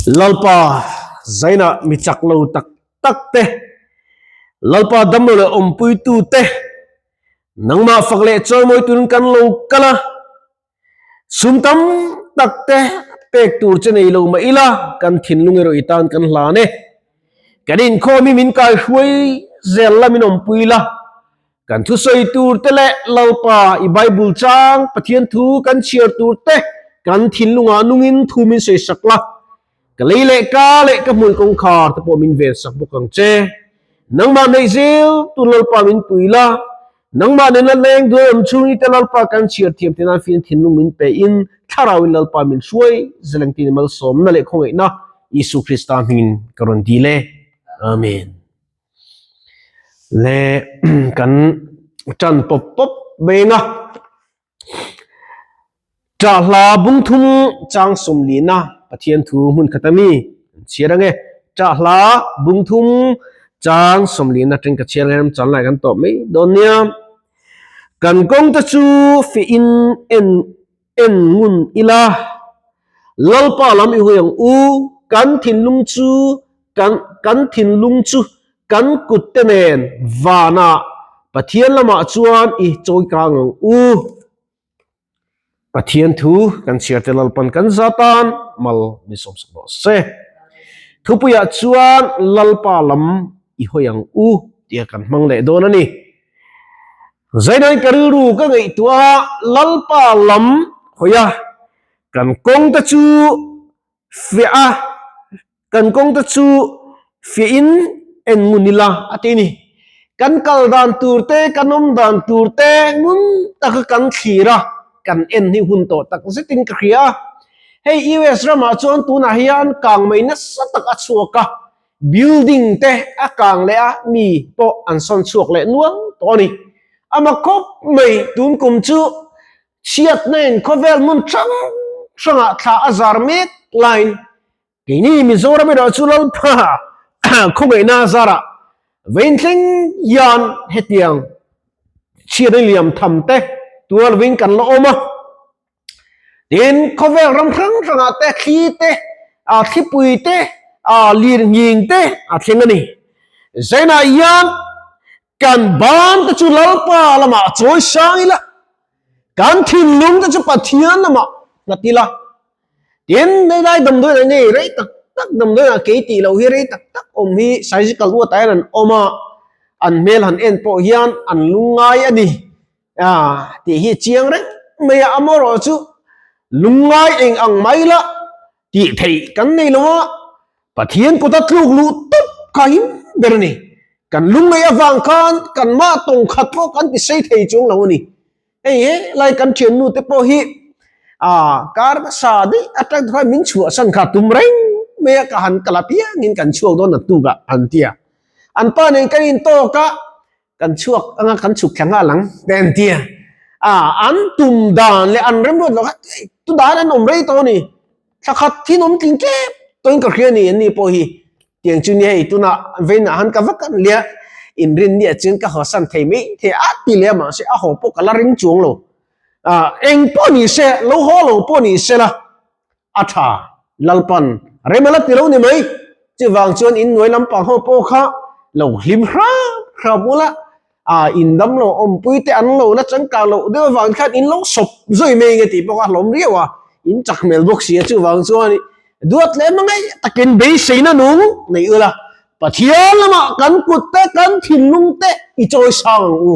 Lalpa zainah mi chak lo tak tak te, Lalpa damlo leh awmpuitu te, nangmah fak leh chawimawi turin kan lo kal a, sum tam tak te pek tur che nei lo mah ila kan thinlung erawh i tan kan hlan e. Kan inkhawm hi min kaihruai zel la min awmpui la, Kan thusawi tur te leh Lalpa i Bible chang Pathian thu kan chhiar tur te kan thinlungah nungin thu min sawi sak la, ka lei leh ka leh ka hmui kawngkhar te pawh min ven sak bawk ang che. Nangmah hnaih zel tur Lalpa min pui la, nangmah nena leng duai awm chhung i te Lalpa kan chhiar thiam te nan fin thinlung min pe in Thlarauin Lalpa min hruai zelengtin malsawmna leh khawngaihna Isu Krista hmingin ka rawn dil e. Amen. Le kan tan pawp pawp mai ang a, Ṭahla bungthum chang sawmlina Pathian thu hmun khat a mi an chhiar ang e. Ṭahla bungthum chang sawmlina atang ka chhiar ang e, ram chan lai kan tawp mai dawn nia. Kan kawng te chu feh in en en ngun ila, Lalpa lam i hawi ang u, kan thinlung chu kan kan thinlung chu kan kut te nen vanah Pathian lamah chuan i chawi kang ang u. Pathian thu kan chhiar te Lalpan kan za tan mal min sawmsak rawh se. Thupuiah chuan Lalpa lam i hawi ang u tia kan hmang leh dawn a ni. Zainain ka rilru ka ngaihtuah a, Lalpa lam hawi a, kan kawng te chu fiah a, kan kawng te chu fiahin en ngun ila a ti a ni. Kan kal dan tur te, kan awm dan tur te ngun taka kan thlir a, kan en hi hun tawh tak zetin ka hria a. Hei US ramah chuan tunah hian kangmei nasa tak a chhuak a, Building te a kang leh a, mi pawh an sawn chhuak leh nual tawh a ni. Ama khawp mai tun kum chu chhiatna in khawvel hmun hrang hrangah thla a zar mek laiin keini Mizoram erawh chu Lalpa khawngaihna a zarah vawiin thleng hian hetiang chhiatna liam tham te tuar lovin kan la awm a. Tin, khawvel ram hrang hrangah te thli te, thlipui te, lirnghing te a thleng a ni. Zainah hian kan ban te chu Lalpa lamah chawi sang ila, kan thinlung te chu Pathian lamah nghat ila. Tin, hei lai damdawiin ah ngei rei tak tak damdawiin ah kei tih loh hi rei tak tak awm hi surgical ward ah hian an awm a, an hmel han en pawh hian an lungngai a ni. A tih hi chiang reng mai a, amaherawh chu lungngai eng ang mai la tih theih kan nei lo a, Pathian kuta tluk luh tawp kha him ber a ni. Kan lungngaih avang khan kan mah tawng khat pawh kan ti sei thei chuang lo a ni. Hei he lai kan thiannu te pawh hi a kar hmasa daih atang khan min chhuahsan kha tum reng mai a, ka han kal apiangin kan chhuak dawn a tukah an ti a, an pa nen kan intawk a, Kan chhuak anga kan chhuk thla nghal ang te an ti a, an tum dan leh an remruat loh kha tu dan an awm rei tawh a ni, thla khat hi an awm tling tlep tawhin ka hria a ni an ni pawh hi tiang chu nia hei tunah vawiinah han ka vak an lia inrin nia chuan ka hawsan thei mai thei a ti leh a mahse a haw pawh ka la ring chuang lo, eng pawh ni se lo haw lo pawh ni se la. A tha, Lalpan rem a la ti lo ni mai. Chuvang chuan in nuai lampang ho pawh kha lo hlim hrap hrap ula, a in dam lo awmpui te an lo la changkang loh deuh avang khan in lo sawp zui mai nge tih pawh kha hlawm riau a, in chak hmel bawk si a, chuvang chuan duat leh hmangaih takin beiseina nung nei ula, Pathian lamah kan kut te kan thinlung te i chawi sang ang u.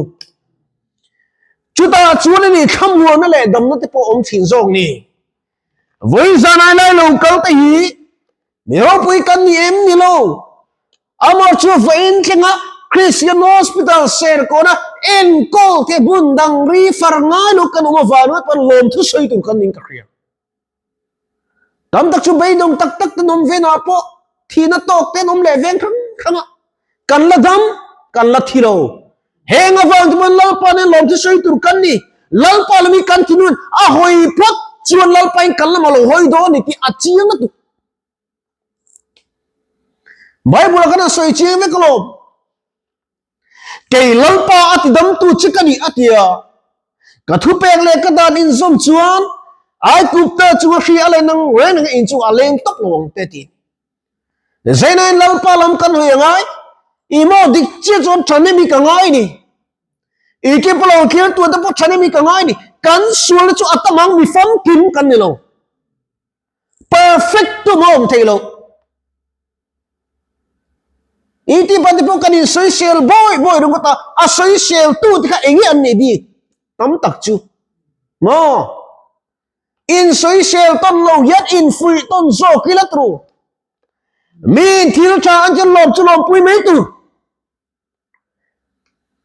Chutah chuan a ni thlamuanna leh damna te pawh awm thin zawk ni. Vawi zanai lai lo kal te hi mi ropui kan ni em ni lo. Amah chu vawiin thlenga Christian Hospital Serkawna enkawl te hmun dang ri far ngai lo kan awm avang ringawt pawn lawmthu sawi tur kan ning ka hria. Tam tak chu beidawng tak tak ten awm venah pawh thihna tawk ten awm leh veng hrang hrang a, kan la dam, kan la thi lo. Heng avang chuan Lalpa nen lawmthu sawi tur kan ni. Lalpa lam hi kan thinun a hawi phawt chuan Lalpa in kan lamah lo hawi dawn a ni tih a chiang lutuk. Bible ah khan a sawi chiang vek alawm. Kei Lalpa a ti damtu che ka nih a ti a, ka thupek leh ka dan inzawm chuan Aigupta chunga hri a len ang reng reng a in chungah a leng tawp lo ang te a ti. Zainain Lalpa lam kan hawi a ngai. I maw dik chiah chuan thahnem hi ka ngai ni. I ke pawh lo thlir tuan te pawh thahnem hi ka ngai ni. Kan sualna chu a tam ang mi famkim kan ni lo. Perfect tum a awm thei lo. I ti pate pawh kan insawisel bawi bawi ringawt a, a sawisel tu te kha enge an nih bik tam tak chu maw? Insawisel tawn lo hian infuih tawn zawk ila tru. Miin thil tha an chuan lawm chu lawmpui mai tur.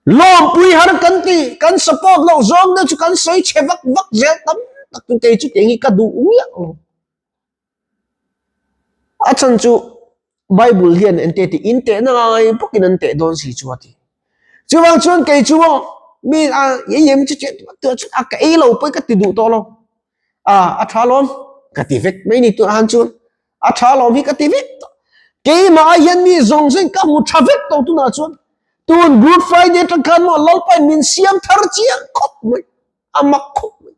Lawmpui har kan ti, kan support loh zawng deuh chu kan sawi chhe vak vak zel tam tak chu kei chu tiang hi ka duh miah lo. A chhan chu Bible hian ente tih in tehna ngai bawkin an teh dawn si chu a ti. Chuvang chuan kei chu mi a yem chu che chu a ka ei lo pawh ka ti duh tawh lo. A a tha lawm ka ti vek mai ni tunah han chuan a tha lawm hi ka ti vek tawh. Keimah ah hian mi zawng zawng ka hmu tha vek tawh tunah chuan tun Good Friday atang khan maw Lalpain min siam thar chiang khawp mai a mak khawp mai.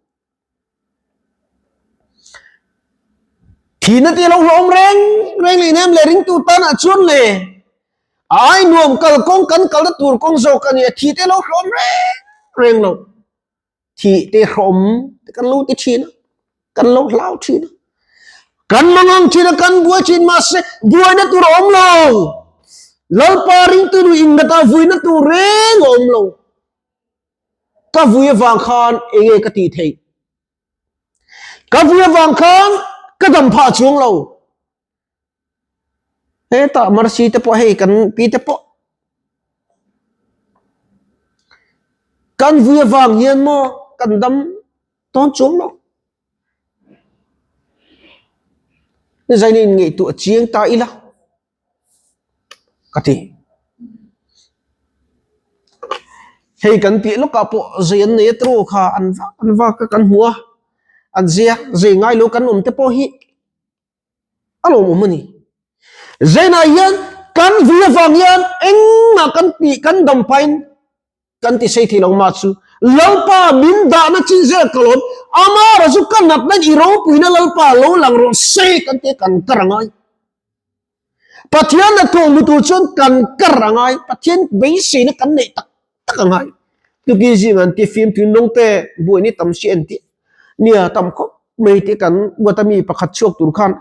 Thihna te lo hlawm reng reng leh nem leh ringtu tanah chuan le ai nuam kal kawng kan kalna tur kawng zawk a ni a, thi te lo hlawm reng reng lo. Thih te hlawm te kan lo ti thin a, kan lo hlau thin a, kan mangang thin a, kan buai thin mahse buaina tur a awm lo. Lalpa ringtu nu inngata vuina tur reng a awm lo. Ka vui avang khan enge ka tih theih? Ka vui avang khan ka dam phah chuang lo. Hetah Mercy te pawh hei kan pi te pawh kan vui avang hian maw kan dam tawn chuang lo. Zaina inngaihtuah chiang ta ila. Ka ti. Hei kan piah lawkah pawh zei an nei a tiraw kha an vak an vak a kan hmu a, an zia zei ngai lo kan awm te pawh hi a lawmawm a ni. Zainah hian kan vui avang hian engmah kan tih kan dam pahin Kan ti sei thei lo mah chu Lalpa min dahna chin zel ka lawm, amara chu ka natna i ropuina Lalpa lo lang rawh se kan ti a kan kar a ngai. Pathian hnathawh hmu tur chuan kan kar a ngai, Pathian beiseina kan neih tak tak a ngai. Tuki zing an ti fim tui nawngte buaini tam si en tih nia tam khawp mai te kan uat a mi pakhat chhuak tur khan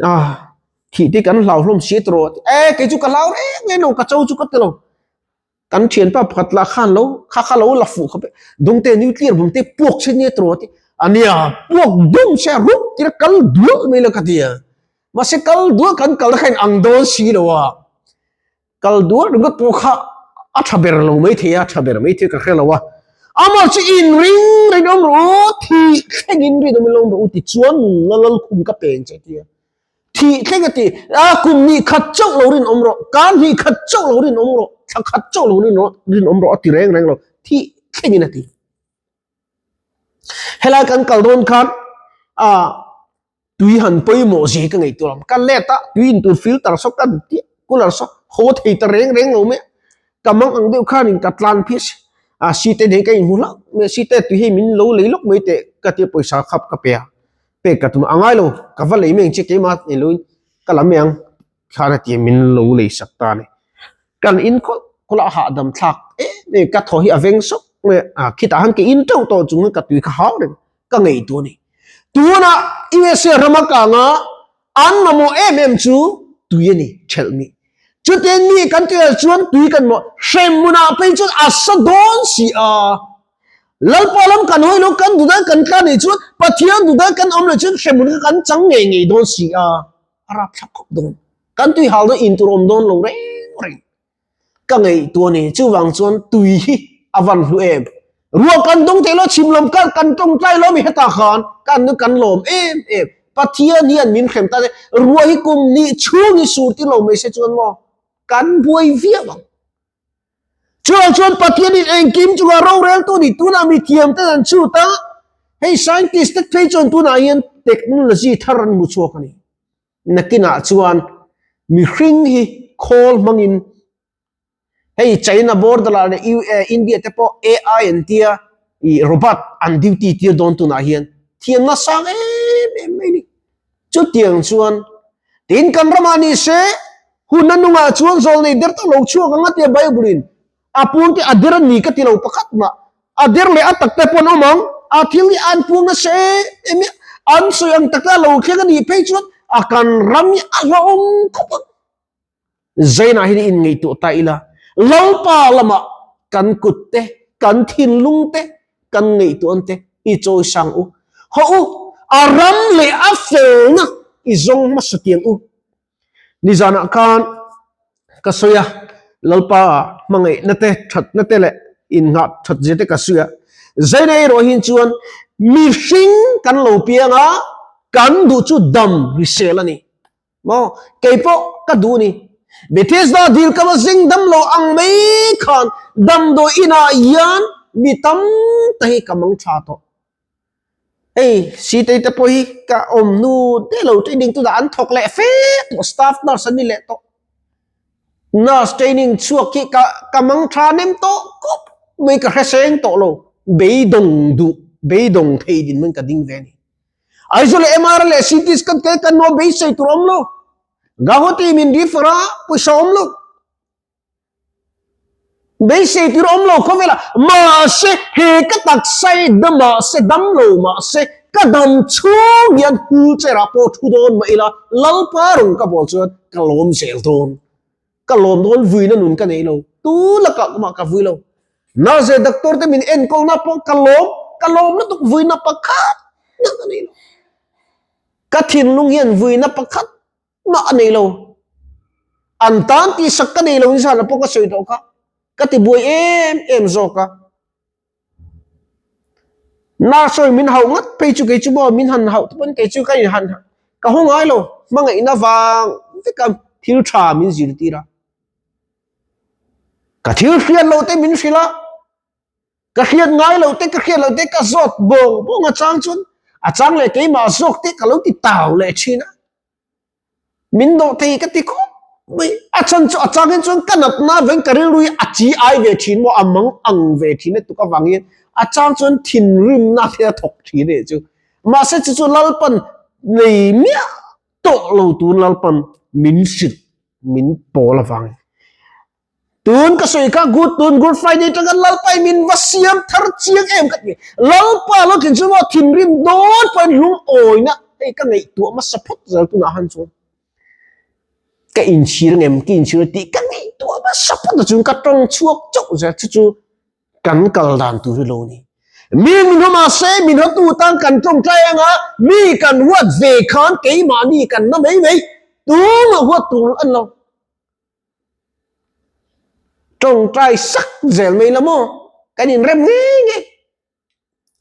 ah thih te kan hlau hlawm si tawh e kei chu ka hlau reng reng lo ka cho chu ka ti lo. Kan thianpa pakhat lah khan lo kha kha lo la fuh khawp e, dungte nuclear bomb te puak che nia tawh a ti, ania puak dum che rup tir kal dual mai lo ka ti a, mahse kal dual kan kal na kha in ang dawn si lo a, kal dual ringawt pawh kha a tha ber lo mai thei a, tha ber mai thei ka hre lo a, amah chu in ring ring awm rawh u, thih thleng in rinawm in lo awm rawh u ti chuan nunna lalkhum ka peng che a ti a. Thih thleng a ti, a kum hnih khat chauh lo rinawm rawh, kar hnih khat chauh lo rinawm rawh, thla khat chauh lo rinawm rawh a ti reng reng lo, thih thlengin a ti. Helai kan kal dawn khan a tui han pawimawh zia hi ka ngaihtuah lo, ka let a tui in tur filter saw ka tih cooler saw haw thei ta reng reng lo mai a, ka mang ang deuh khanin ka tlan phei a, a site nen ka inhmu hlauh mai a, site tui hei min lo lei lawk mai teh ka tia pawisa khap ka pe a. Pek ka tum a ngai lo, ka va lei mai ang che keimah nei loin ka la mai ang khan a ti a min lo lei sak ta a ni. Kan in khawlh khawlh a hahdam thlak em em ka thaw hi a veng sawk mai a, khitah han ka in teuh tawh chung hian ka tui kha hau reng ka ngei tu a ni. Tunah USA rama kanga an mamawh em em chu tui a ni, thelh mi. Chutiang mi kan tih chuan tui kan mawh hrem hmunah phei chuan a sa dawn si a. Lalpa lam kan hawi lo, kan duhdan kan tla nih chuan Pathian duhdan kan awm leh chuan hremhmun kha kan chang ngei ngei dawn si a, a rapthlak khawp dawn. Kan tui hal dawn in tur awm dawn lo reng reng. Ka ngaihtuah ni, chuvang chuan tui hi a van hlu em. Ruah kan dawng thei lo, chhim lam kal kan tawngtai lo mi hetah khan kan nu kan lawm em em. Pathian hian min hrem ta che, ruah hi kum hnih chhung hi sur ti lo mai se chuan maw kan buai viau ang. Chuan chuan Pathianin engkim chunga roreltu ni tunah mi thiamten an chhut a, hei scientist te phei chuan tunah hian technology thar an hmu chhuak a ni. Nakinah chuan mihring hi khawl hmangin hei China border ah leh India te pawh AI an tia ih robot an duty tir dawn tunah hian thiamna sang em em mai a ni. Chutiang chuan. Tin, kan ramah ni se, hun a nungah chuan zawlnei der tak lo chhuak ang a tia Bible-in a puang te a der a ni ka ti lo pakhat mah. A der leh a tak te pawh an awm ang, a thil hi an puang nasa em em i, an sawi ang tak te a lo thleng a nih phei chuan a kan ram hi a hlauhawm khawp ang. Zainah hian inngaihtuah ta ila, Lalpa lamah kan kut te, kan thinlung te, kan ngaihtuahna te i chawisang u. Haw u, a ram leh a felna i zawng hmasa tiang u. Nizanah khan ka sawi a, Lalpa hmangaihna te, thatna te leh innghah that zia te ka sawi a. Zaina erawh hin chuan mihring kan lo piang a, kan duh chu dam hrisel a ni. Maw? Kei pawh ka duh ni. Bethesda dil ka va zing dam lo ang mai khan damdawi inah hian mi tam ta hi ka mang tha tawh. Hei Sitei te pawh hi ka awm hnu te lo training tunah an thawk leh fe tawh staff nurse an ni leh tawh. Nurse training chhuak hi ka ka mang tha nem tawh khawp mai ka hre seng tawh lo. Beidawng duh beidawng thei dinhmun ka ding ve a ni. Aizawl leh MR leh CT scan te kan nuam beisei tur awm lo. Gauhati min refer a pawisa awm lo. Beisei tur awm lo khawvela mahse he ka taksa hi dam mahse dam lo mahse ka dam chhung hian wheelchair ah pawh thu dawn mah ila Lalpa rawng ka bawl chuan ka lawm zel dawn. Ka lawm dawn vuina nun ka nei lo. Tu lakah mah ka vui lo. Nurse leh doctor te min enkawlna pawh ka lawm, ka lawm lutuk vuina pakhat mah ka nei lo. Ka thinlung hian vuina pakhat mah a nei lo. An tan tihsak ka nei lo nizan ah pawh ka sawi tawh kha. Ka ti buai em em zawk a. Nurse ho min hauh ngat phei chu kei chu maw min han hauh te pawn kei chu ka in han ka haw ngai lo. Hmangaihna vang vek a thil tha min zirtir a. Ka thil hriat loh te min hrilh a, ka hriat ngai loh te ka hriat loh te ka zawt bawng bawng a chang chuan a chang leh keimah zawk te ka lo ti tau leh thin a, min dawh thei ka ti khawp mai. A chhan chu a chang hian chuan ka natna veng ka rilru hi a chi ai ve thin maw a mang ang ve thin a tuk avang hian a chang chuan thinrimna te a thawk thin a nih chu. Mahse chu chu Lalpan nei miah tawh lo tun Lalpan min hrilh min pawl avang. Tun ka sawi kha good tun good friday tanga Lalpa i min va siam thar chiang em ka ti. Lalpa lo thin chu maw thinrim dawn pawhin lungawina hei ka ngaihtuah hmasa phawt zel tunah han chuan ka inchhir ngem ka inchhir tih ka ngaihtuah hmasa phawt a chuan ka tawng chhuak chauh zel chu chu kan kal dan tur hi lo ni. Mi min haw mahse min hawtu tan kan tawngtai anga mi kan huat ve khan keimahni kan na mai mai tumah huat tur an lo. Tawngtai sak zel mai la maw kan inrem ngei ngei.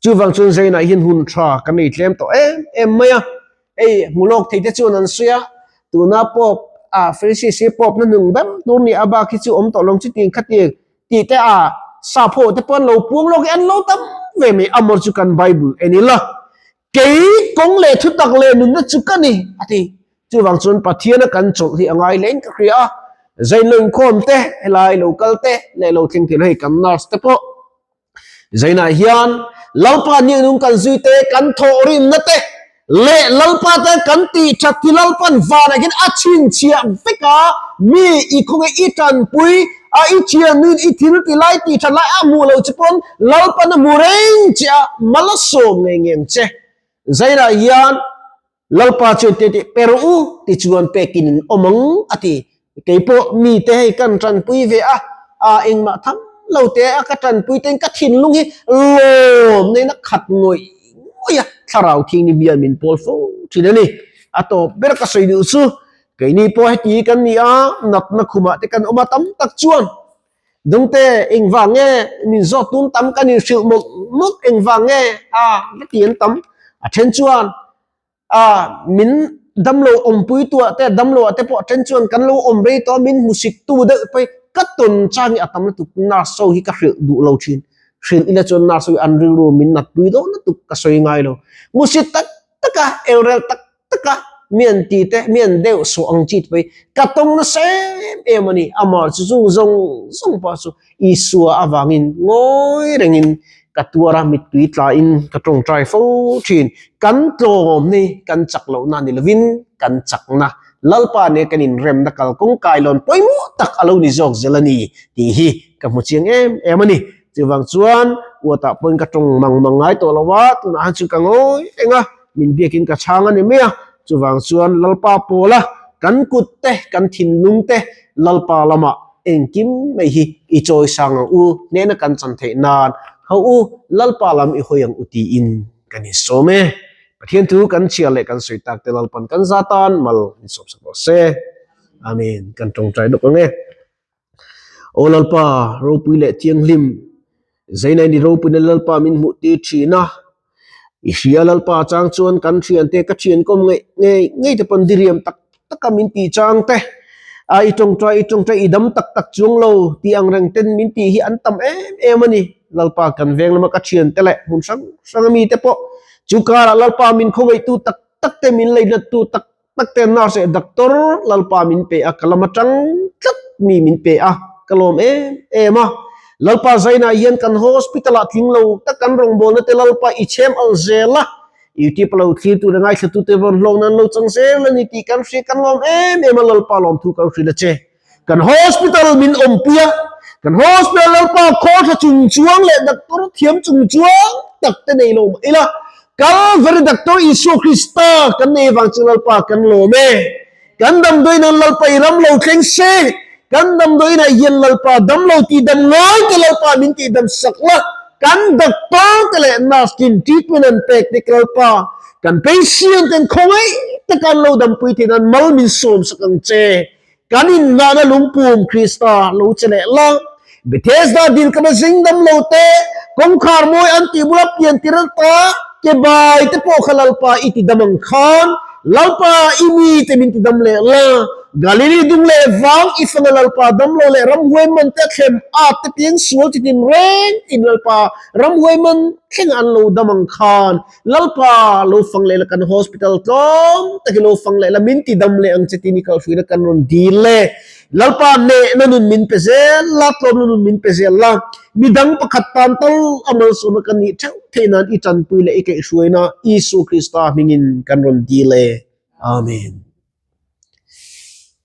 Chuvang chuan Zainah hian hun tha kan nei tlem tawh em em mai a, hei hmu lawk thei te chuan an sawi a, tuna Pope a Francis hi Pope na hnung ber tur ni a bak hi chu awm tawh lo chutiang khatiang tih te a sap ho te pawh an lo puang lawk hi an lo tam ve mai amawr chu kan Bible en ila kei kawng leh thutak leh nunna chu ka ni a ti. Chuvang chuan Pathiana kan chawlh hi a ngai hlein ka hria a, Zain lo inkhawm te helai lo kal te leh lo thleng thei lo hei kan nurse te pawh Zainah hian Lalpa hniangnung kan zui te, kan thawhrimna te leh Lalpa te kan tih that hi Lalpan vanah hian a chhinchhiah vek a, mi i khawnge i tanpui a, i thiannuin i thil ti lai tih that lai a hmuh loh che pawn Lalpan a hmu reng che a, mal a sawm ngei ngem che. Zainah hian Lalpa chuan te tih pe rawh u ti chuan pekin in awm ang a ti. Kei pawh mite hei kan tanpui ve a, a engmah tham lo te a ka tanpui ten ka thinlung hi lawm nena khat ngawih ngawih a, thlarau thianghlim hian min pawl fo thin a ni. A tawp ber ka sawi duh chu keini pawh heti kan ni a, natna khumah te kan awm a tam tak chuan dungte engvang nge min zawt tun tam kan inhrilh mawlh mawlh engvang nge a heti an tam a then chuan a min damlo awmpui tuah te damlo ah te pawh a then chuan kan lo awm rei tawh a min hmusit tu deuh phei ka tawn chang hi a tam lutuk nurse ho hi ka hrilh duh lo thin hrilh ila chuan nurse ho hi an rilru min nat pui dawn lutuk ka sawi ngai lo hmusit tak tak a elrel tak tak a mi an ti te mi an deuh sawh ang chi te pawh hi ka tawng nasa em em a ni amah chu chung zawng zawng pawh chu Isua avangin ngawi rengin ka tuar a mittui tlain ka tawngtai fo thin kan tlawm ni kan chak lohna ni lovin kan chakna. Lalpa nen kan inremna kalkawng kailawn pawimawh tak a lo ni zawk zel a ni tih hi ka hmu chiang em em a ni. Chuvang chuan uatah pawhin ka tawng mang mang ngai tawh lo a, tunah han chu ka ngawi reng a, min biakin ka chhang a ni mai a. Chuvang chuan Lalpa pawla kan kut te, kan thinlung te Lalpa lamah engkim mai hi i chawi sang ang u, hnehna kan chan theih nan ho u, Lalpa lam i hawi ang u tiin kan insawm e. Pathian thu kan chhiar leh kan sawi tak te Lalpan kan za tan mal min sawmsak rawh se. Amen. Kan tawngtai lawk ang e. Aw Lalpa, ropui leh thianghlim, Zainai ni ropuina Lalpa min hmuh tir thin a. I hria Lalpa chang chuan kan thiante ka thian kawm ngei ngei ngei te pawn diriam tak tak a min tih chang te, a i tawngtai i tawngtai i dam tak tak chuang lo tih ang reng ten min tih hi an tam em em a ni. Lalpa kan veng lama ka thiante leh hmun hrang hrang ami te pawh chu karah Lalpa min khawngaihtu tak tak te min leinattu tak tak te nurse leh doctor Lalpa min pe a ka lam atang tlat mi min pe a ka lawm em em a Lalpa zainah hian kan hospital ah tling lo tak kan rawngbawlna te Lalpa i chhem alh zel a YouTube lo thlir tur a ngaithla tu te rawn hlawk nan lo chang zel a ni tih kan hria kan lawm em em a Lalpa lawmthu kan hrilh a che. Kan hospital min awmpui a, kan hospital Lalpa khawthla chung chuang leh doctor thiam chung chuang tak te nei lo mah ila, Calvary Doctor Isua Krista kan nei avang chu Lalpa kan lawm e. Kan damdawiin an Lalpa i ram lo thleng se, kan damdawiinah hian Lalpa dam lo tih dam ngai te Lalpa min tih dam sak la, kan doctor te leh nurse tin treatment an pek te Lalpa kan patient ten khawngaih taka an lo dampui theih nan mal min sawm sak ang che. Kan innghahna lungpum Krista lo che leh la, Bethesda dil ka zing dam lo te, kawngkhar mawi an tih bula pian tir ta, ke bai te pawh kha Lalpa i ti dam ang khan, Lalpa i mi te min ti dam leh la, Galili dung leh vang i fanga Lalpa dam lo leh ramhuai man te a thlem at te piang sual chi tin reng in Lalpa ramhuai man thleng an lo dam ang khan, Lalpa, lo fang leh la kan hospital tlawm takin lo fang leh la min ti dam leh ang che tih ni kalhruina kan rawn dil le. Lalpa, nehna nun min pe zel la, tlawmna nun min pe zel la, midang pakhat tan tal a malsawmna kan nih theuh theih nan i tanpui leh i kaihhruaina Isua Krista hmingin kan rawn dil e. Amen.